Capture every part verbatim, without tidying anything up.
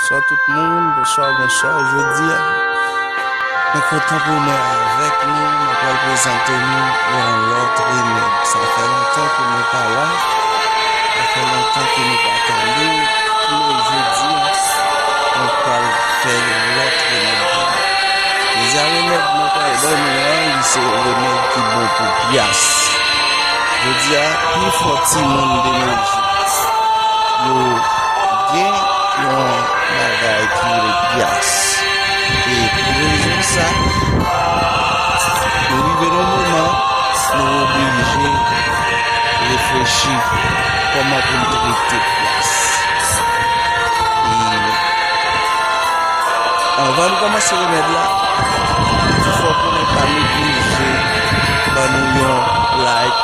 Bonswa tout moun, bonswa, bonswa. Jodi a, mwen kontan pou mwen avèk nou, mwen pral prezante nou yon lòt remèd. Sa fè lontan ke mwen pa la, sa fè lontan ke nou pa tande, men jodi a, mwen pral fè yon lòt remèd pou nou. Jodi a, remèd mwen pral ban nou an, li se yon remèd ki bon pou pyas. Jodi a, pifò timoun de nos jours, yo gen yon bagay ki rele pyas. E pou rezon sa, nou rive nan moman, nou oblije reflechi kòman pou n trete pyas. E anvan n kòmanse remèd la, fò konnen pa neglije ban nou yon like,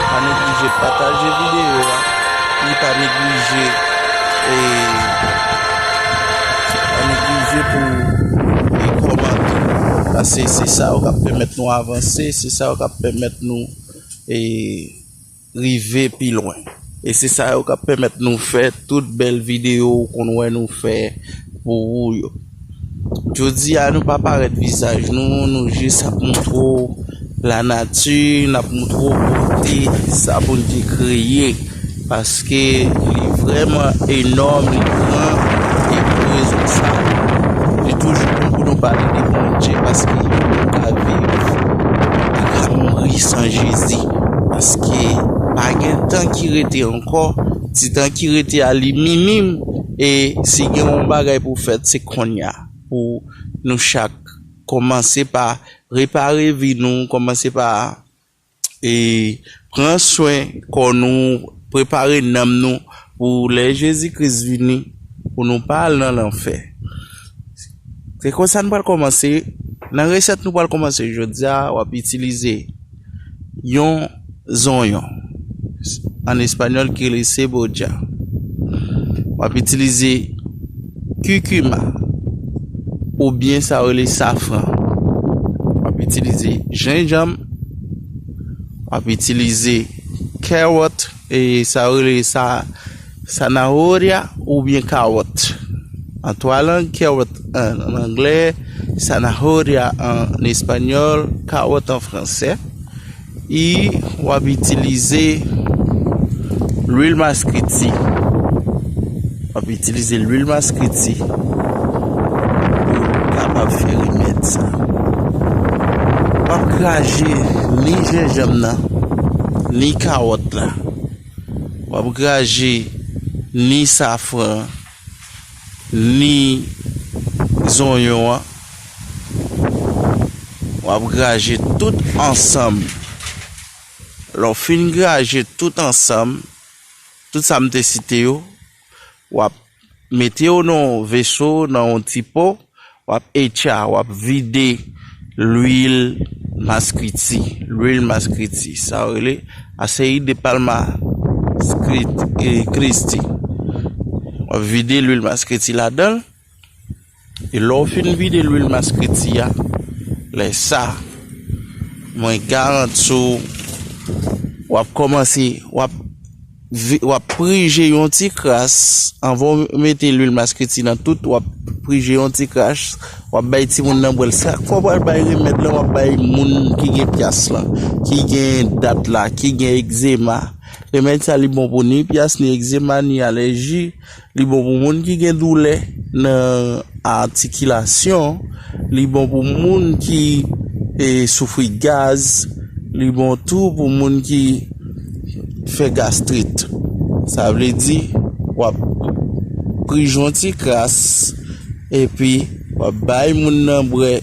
pa neglije pataje videyo a, epi pa neglije, e, pa neglije pou, e, kòmante. Paske se sa yo k ap pèmèt nou avanse, se sa yo k ap pèmèt nou, e, rive pi lwen. E se sa yo k ap pèmèt nou fè tout bèl videyo ou konn wè nou fè pou ou yo. Jodi a, nou pa parèt vizaj nou, nou jis ap montre w lanati, n ap montre w bote sa Bondye kreye. Paske li vrèman enòm, li gran, e pou rezon sa, li toujou bon pou nou pale de Bondye, paske nou ka viv, nou ka mouri san Jezi. Paske pa gen tan ki rete ankò, ti tan ki rete a li minm, e si gen yon bagay pou fèt, se kounye a. Pou nou chak kòmanse pa repare vi nou, kòmanse pa, e, pran swen kò nou, prepare nanm nou pou lè Jezi Kris vini, pou nou pa al nan lanfè. Se konsa n pral kòmanse. Nan resèt nou pral kòmanse jodi a, w ap itilize yon zonyon. An espanyòl, ki rele cebolla. W ap itilize kikima, oubyen sa yo rele safran. W ap itilize jenjanm, w ap itilize kawòt, e sa yo rele sa, zanahoria oubyen kawòt. An twa lang, kawòt an, an anglè, zanahoria an espanyòl, kawòt an fransè. E w ap itilize lwil maskriti. W ap itilize lwil maskriti pou w kapab fè remèd sa. W ap graje ni jenjanm nan, ni kawòt la. W ap graje ni safran, ni zonyon an. W ap graje tout ansanm. Lè w fin graje tout ansanm, tout sa m te site yo, w ap mete yo nan yon veso, nan yon ti po, w ap echa, w ap vide lwil maskriti, lwil maskriti, sa yo rele aceite de palma scrit-, eh, Christi. W ap vide lwil maskriti ladan l. E lè w fin vide lwil maskriti a, lè sa, mwen garanti w, w ap kòmanse, w ap vi-, w ap prije yon ti kras, anvan w mete lwil maskriti nan tout, w ap prije yon ti kras, w ap bay timoun nan bwè l. Chak fwa w pral bay remèd lan, w ap bay moun ki gen pyas lan, ki gen dat la, ki gen egzema. Remèd sa li bon pou ni pyas, ni egzema, ni alèji. Li bon pou moun ki gen doulè nan atikilasyon. Li bon pou moun ki, e, soufri gaz. Li bon tou pou moun ki fè gastrit. Sa vle di, w ap prije yon ti kras, epi w ap bay moun nan bwè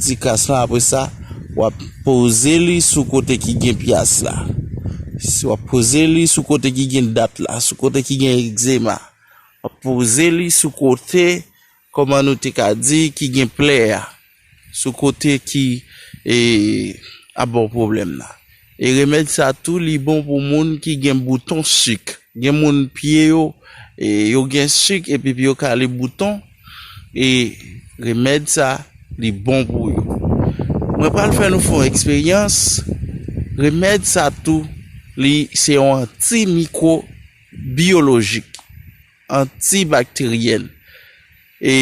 ti kras lan. Apre sa, w ap poze li sou kote ki gen pyas la. Si w ap poze li sou kote ki gen dat la, sou kote ki gen egzema. W ap poze li sou kote, kòman nou te ka di, ki gen plè a, sou kote ki, e, ap ba w pwoblèm nan. E remèd sa tou, li bon pou moun ki gen bouton sik. Gen moun pye yo, e, yo gen sik, epi pye yo kale bouton. E remèd sa, li bon pou yo. Mwen pral fè nou fè yon eksperyans. Remèd sa tou, li se yon antimikwobyolojik, antibakteryèn. e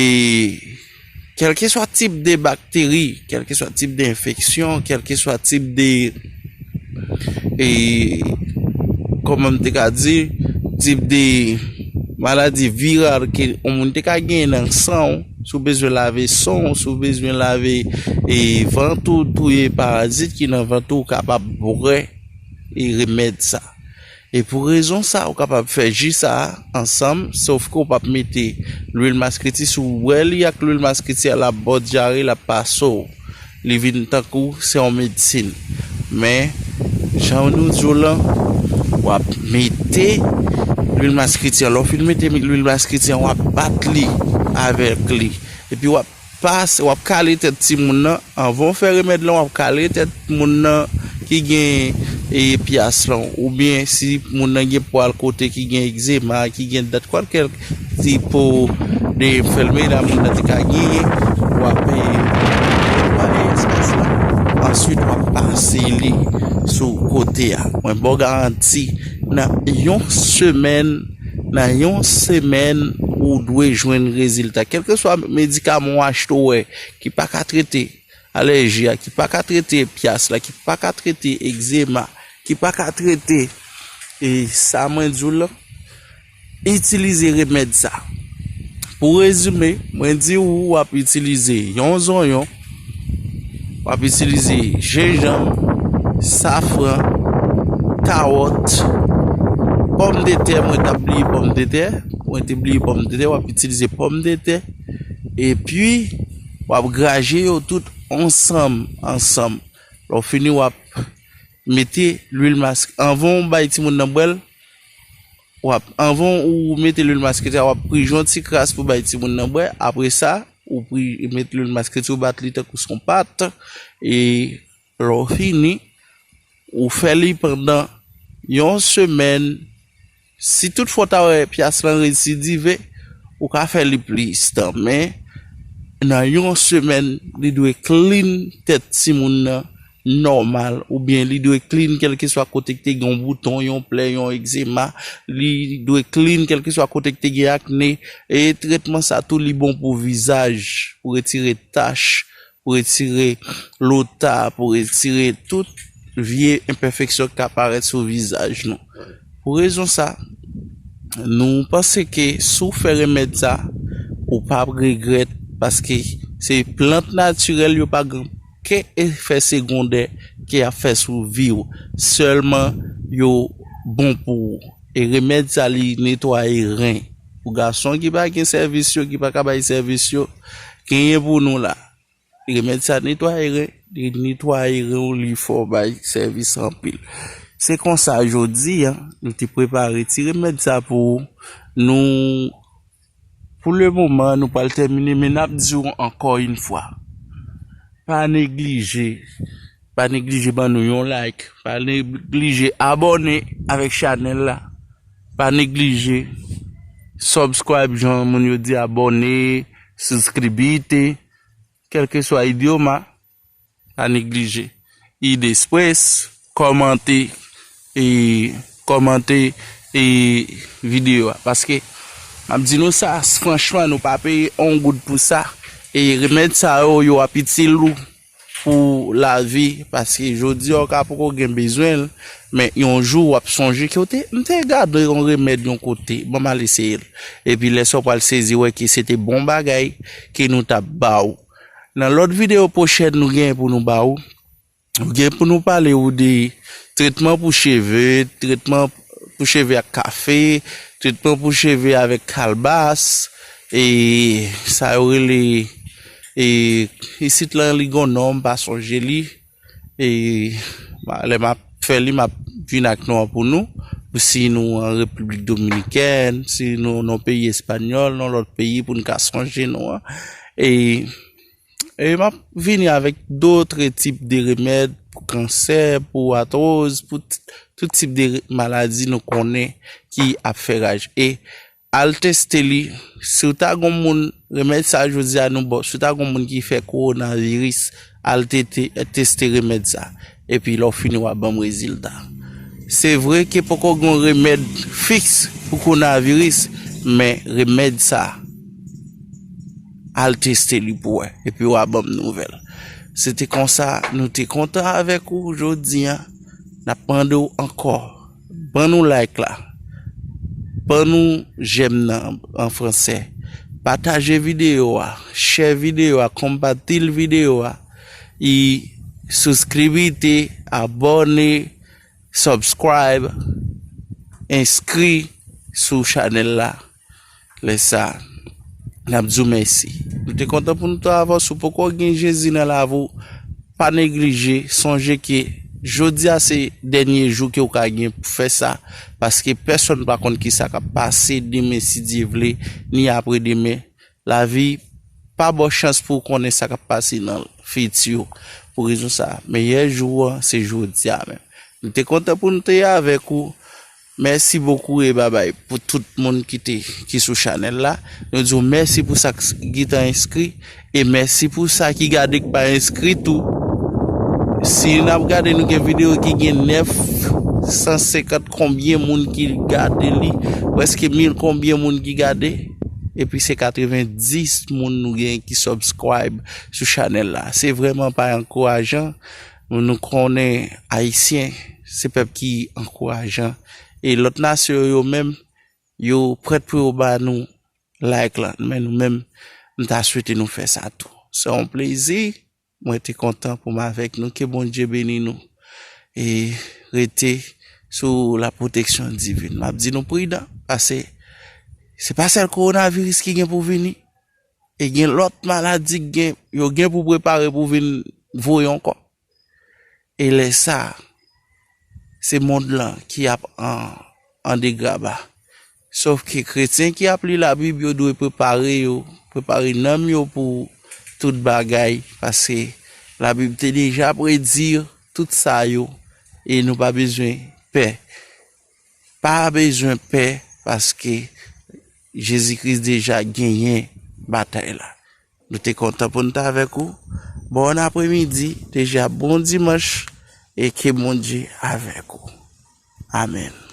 kèlkeswa tip de bakteri, kèlkeswa tip de enfeksyon, kèlkeswa tip de, e, kòman m te ka di, tip de maladi viral ke yon moun te ka genyen nan san w, si w bezwen lave san w, si w bezwen lave, e, vant ou, touye parazit ki nan vant ou, ou kapab bwè e remèd sa. E pou rezon sa, ou kapab fè ji sa a ansanm, sof ke w p ap mete lwil maskreti. Si w bwè li ak lwil maskreti a, l ap ba w dyare, l ap pase w. Li vin tankou se yon medsin. Men, jan nou di w lan, w ap mete lwil maskreti an. Lè w fin mete lwil maskreti an, w ap bat li avèk li. Epi w ap pase, w ap kale tèt timoun nan. Anvan w fè remèd lan, w ap kale tèt moun nan ki gen, e, pyas lan. Oubyen si moun nan gen pwal kote ki gen egzema, ki gen dat, kwalkèl ti po de enfèmite moun nan te ka genyen, w ap, e, netwaye espas la. Answit, w ap pase li sou kote a. Mwen ba w garanti, nan yon semèn, nan yon semèn, ou dwe jwenn rezilta. Kèlkeswa medikaman w achte, w wè, ki pa ka trete alèji a, ki pa ka trete pyas la, ki pa ka trete egzema, ki pa ka trete, e, sa mwen di w lan, itilize remèd sa. Pou rezime, mwen di w, w ap itilize yon zonyon, w ap itilize jenjanm, safran, kawòt, pòmdetè, mwen t ap bliye pòmdetè, mwen te bliye pòmdetè, w ap itilize pòmdetè, epi w ap graje yo tout ansanm, ansanm. Lè w fini, w ap mete lwil mask. Anvan w bay timoun nan bwè l, w ap, anvan ou mete lwil maskreti a, w ap pri yon ti kras pou bay timoun nan bwè. Apre sa, ou pri, mete lwil maskreti, ou bat li tankou se yon pat. E lè w fini, ou fè li pandan yon semèn. Si toutfwa w ta wè pyas lan residive, ou ka fè li plis tan. Men, nan yon semèn, li dwe clean tèt timoun nan nòmal, oubyen li dwe clean kèlkeswa kote ki te gen yon bouton, yon plè, yon egzema, li dwe clean kèlkeswa kote ki te gen akne, e tretman sa tou li bon pou vizaj, pou retire tach, pou retire lota, pou retire tout vye enpèfeksyon ki ka parèt sou vizaj nou. Pou rezon sa, nou panse ke si w fè remèd sa, ou p ap regrèt, paske se plant natirèl, yo pa gen okenn efè segondè ke y ap fè sou vi w. Sèlman, yo bon pou ou. E remèd sa, li netwaye ren. Pou gason ki pa gen sèvis yo, ki pa ka bay sèvis yo, genyen pou nou la. Remèd sa netwaye ren, li netwaye ren w, li fè w bay sèvis anpil. Se konsa, jodi a, nou te prepare ti remèd sa pou ou. Nou, pou le moman, nou pral tèmine, men n ap di w ankò yon fwa, pa neglije, pa neglije ban nou yon like, pa neglije abòne avèk chanèl la, pa neglije subscribe, jan moun yo di, abòne, suscribite, kèlkeswa idyoma, pa neglije. I después, kòmante, e kòmante, e videyo a. Paske, m ap di nou sa, franchman, nou pa peye yon goud pou sa. E remèd sa yo, yo ap itil ou pou lavi. Paske jodi a, ou ka poko gen bezwen l, men yon jou, w ap sonje ke w te, m te gade yon remèd yon kote, ban m al eseye l. Epi lè sa, w pral sezi, wè ke se te bon bagay ke nou t ap ba w. Nan lòt videyo pwochèn, nou gen pou nou ba ou. Nou gen pou nou pale ou de tretman pou cheve, tretman pou cheve ak kafe, tretman pou cheve avèk kalbas, e sa yo rele, e isit lan, li gon non, m pa sonje li. E lè m ap fè li, m ap vin ak non an pou nou. Pou si nou an Repiblik Dominikèn, si nou nan peyi espanyòl, nan lòt peyi, pou n ka sonje non an. E, e m ap vini avèk dòt tip de remèd pou kansè, pou atwoz, pou t-, tout tip de re-, maladi nou konnen ki ap fè raj. E al teste li. Si w ta gon moun, remèd sa jodi a nou ba w, si w ta gon moun ki fè kowonaviris, al tete, teste remèd sa. Epi lè w fini, w a ban m rezilta. Se vre ke poko gon remèd fiks pou kowonaviris, men remèd sa, al teste li pou wè, epi w a ban m nouvèl. Se te konsa, nou te kontan avèk ou jodi a. N ap mande w ankò, ban nou like la, ban nou j'aime nan an fransè, pataje videyo a, share videyo a, konpatil videyo a, e subscribe, abòne, subscribe, enskri sou chanèl la. Lè sa, n ap di w mèsi. Nou te kontan pou nou te avè w. Si w poko gen Jezi nan lavi w, pa neglije, sonje ke jodi a se dènye jou ke w ka gen pou fè sa, paske pèsonn pa konn kisa k ap pase demen, si Dye vle, ni apre demen. Lavi pa ba w chans pou w konnen sa k ap pase nan fiti w. Pou rezon sa a, meyè jou an se jodi a menm. Nou te kontan pou nou te avèk ou. Mèsi bokou e babay pou tout moun ki te, ki sou chanèl la. Nou di w mèsi pou sa k, ki t enskri. E mèsi pou sa ki gade k pa enskri tou. Si n ap gade, nou gen videyo ki gen nèf san senkant konbyen moun ki gade li, prèske mil konbyen moun ki gade, epi se katrevenndis moun nou gen ki subscribe sou chanèl la. Se vrèman pa ankourajan. Nou konnen Ayisyen se pèp ki ankourajan. E lòt nasyon yo menm, yo prèt pou yo ba nou like la. Men nou menm, m ta swete nou fè sa tou. Se yon plezi. Mwen te kontan pou m avèk nou. Ke Bondye beni nou. E rete sou la pwoteksyon divin. M ap di nou pridan, paske se pa sèl kowonaviris ki gen pou vini. E gen lòt maladi ki gen, yo gen pou prepare pou vin voye ankò. E lè sa, se mond lan ki ap an, an degraba. Sòf ke kretyen ki ap li Labib, yo dwe prepare yo, prepare nanm yo pou tout bagay, paske Labib te deja predi tout sa yo, e nou pa bezwen pè. Pa bezwen pè, paske Jezi Kris deja genyen batay la. Nou te kontan pou nou t avèk ou. Bon apremidi, deja bon dimanch, e ke Bondye avèk ou. Amèn.